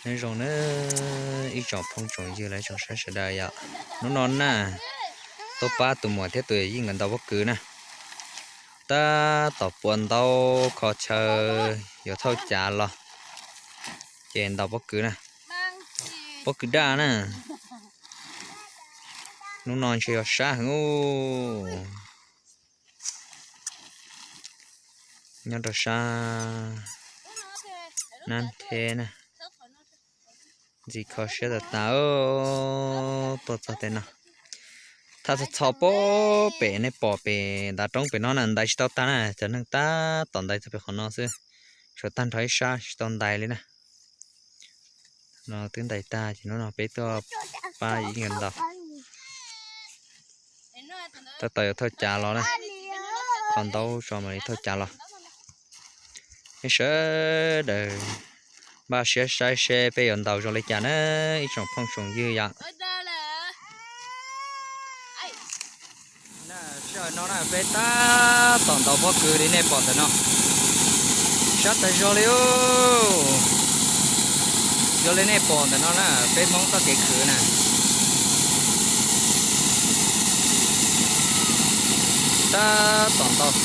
Nyob zoo na ib tsoom phooj tsoom ywg los tsoom saib sawv daws yom. Hnub no na, tuaj pab tus muam thiab tus yawm yij nkawd ntaus pob kws na. Tab tom puas ntaub kho chaw yuav thauj cav los, ces ntaus pob kws na. Pob kws daj na. Hnub no ntshe yog sab heev ub. Nyob rau sab Nab Theb na, ntxim kho siab tas tas. Tuaj txog tej no, thaj txog txho pem nej pom pem ntav roob pem no na, ntais tsis tau tag na, cov neeg tab tom ntais txog pem qhov no xwb, tshuav tag nrho ib sab tsis tau ntais li na. No twb ntais tag ces hnub no peb tuaj pab yij nkawd ntaus. Tab tom yuav thauj cav los na, kho ntaub tso mam li thauj cav los. Nej sawv daws npaj siab saib seb peb yuav ntaus zoo li cas na ib tsoom phooj tsoom ywg yom. Sij hawm no na peb tab tom ntaus pob kws li nej pom ntawm no, sab tas zog li. Zoo li nej pom ntawm no na, peb Hmoob txoj kev khwv na. Tab tom ntaus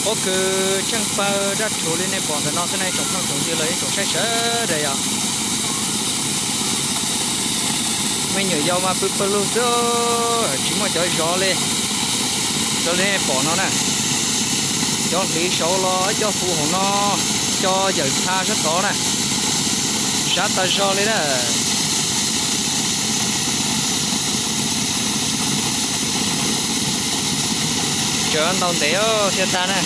pob kws tsheej pawg daj rhuv li nej pom ntawm no xwb na ib tsoom phooj tsoom ywg los ib tsoom saib sawv daws yom. Me nyuam yaus mas pw pawg lug xwb, tsis muaj cov zov li. Zoo li nej pom no na, cov hliv saud los cov hu hauv no, cov yawm txha sab tod na, sab tas zog li na. Tseem ntaus ntev thiaj tag na.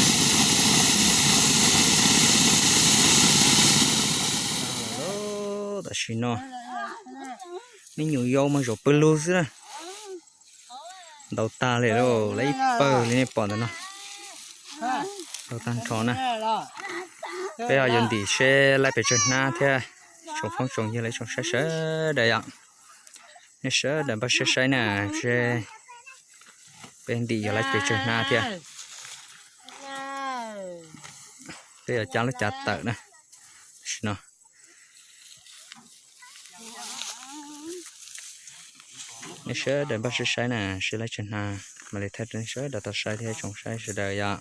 Tam sim no me nyuam yaus mas zaum pawg lug xwb na. Ntaus tag li lauj, lawv ib pawg li nej pom ntawm no. Ntaus tag nrho na. Peb ho yuav ntim seb laib pes tsawg hnab thiab. Tsoom phooj tsoom ywg los tsoom saib sawv daws yom, nej sawv daws npaj siab saib na, seb peb ntim yuav laib pes tsawg hnab thiab. Peb yuav cab lub cav tawm na. Tam sim no nej sawv daws npaj siab saib na, seb laib tsawg hnab mam li thaij rau nej sawv daws tau saib thiab tsoom saib sawv daws yom.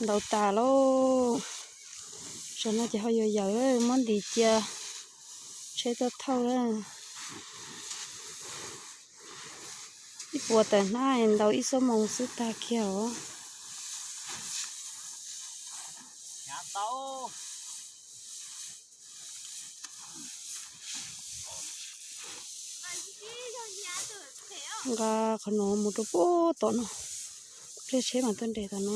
Ntaus tas lauj. Tam no ces ho yuav yawm, muab ntim cia, tsheb tuaj thauj na. Ib puas tawm hnab ntaus ib xuab moos xwb tag kiag os. Nqa qhov no mus rau puag tom no, pliag tsheb mas tuaj nres tom no.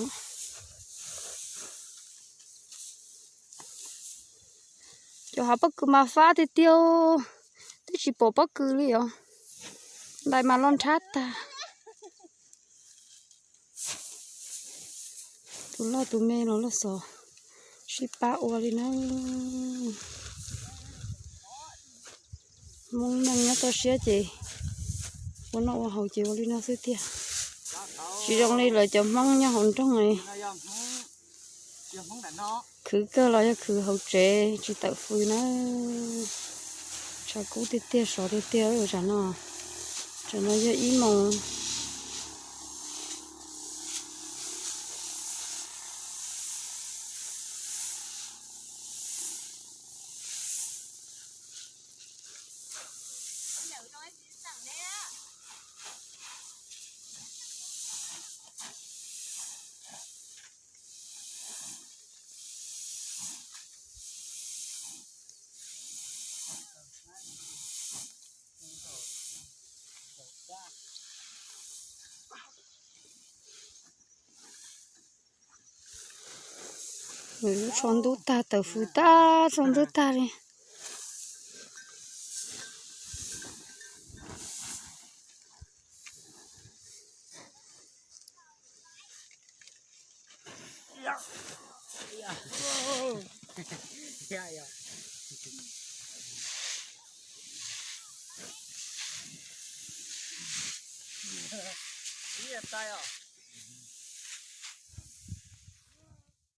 Cov hav pob kws mas fab tiag tiag, twb tsis pom pob kws li os. Ntais mas loj nrhab tag. Tus loj tus me los loj xos sib pab ua li na. Hmoob neej nyob toj siab ces ua noj ua haus ces ua li no xwb tiag. Tsis zoo li lawv cov Hmoob nyob hauv nroog li. Khwv kawg los yog khwv hauv tsev tsis tawm fws na. Tshav kub tiag tiag, sov tiag tiag tam no. Tam no yog ib moos. Lub tsho ntub tag, tawm fws tag, tsho ntub tag li.